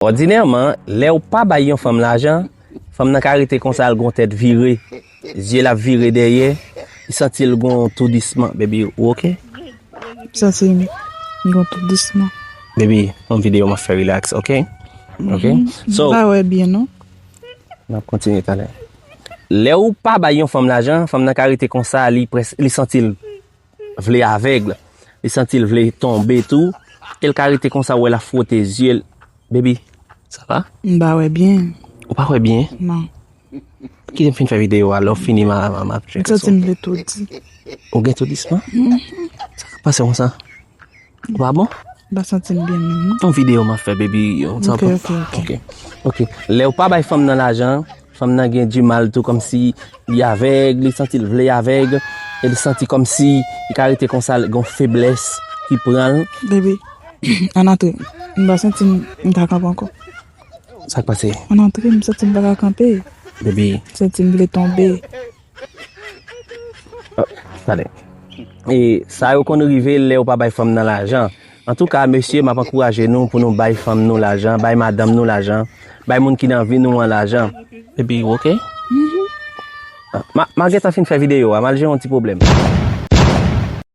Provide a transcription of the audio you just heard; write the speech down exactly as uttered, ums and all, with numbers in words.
Òdinèman, lè w pa bay yon fanm lajan, fanm nan ka rete konsa, l gon tèt vire, zye l ap vire dèyè, li santi l gon toudisman. Baby, ou oke? Sa se m gon toudisman. Baby, yon videyo m ap fè, relax, oke? Oke? So, Pa wè byen non. N ap kontinye talè. Lè ou pa bay yon fanm lajan, fanm nan ka rete konsa, li près, li santi l vle avèg, li santi l vle tonbe tou, e l ka rete konsa, ou wè l ap fwote zye l. Baby, sa va? M pa wè byen. Ou pa wè byen? Non. Kite m fin fè videyo a, lè w fini m a, m a, m a tcheke Santi sou. M vle toudi. Ou gen toudisman? Sa k ap pase konsa? Ou pa bon? M pa santi m byen menm non. Yon videyo m ap fè, baby. Yon, sa Ok, pa- ok, ok. Ok. Ok. Lè ou pa bay fanm nan lajan, fanm nan gen di mal tou, kòmsi li avèg, li santi l vle avèg, e li santi kòmsi li ka rete konsa, l gen yon feblès ki pran l. Baby, ann antre. M pa santi m m ka kanpe ankò. Sa k pase? Ann antre, m santi m pa ka kanpe. Baby, M santi m vle tonbe. Talè. E sa yo konn rive lè ou pa bay fanm nan lajan. Antouka, mesye, m ap ankouraje nou pou nou bay fanm nou lajan, bay madanm nou lajan, bay moun ki nan vi nou an lajan. Baby, ou oke? Ah, ma, ma gentan fin fè videyo a, m al jere yon ti pwoblèm.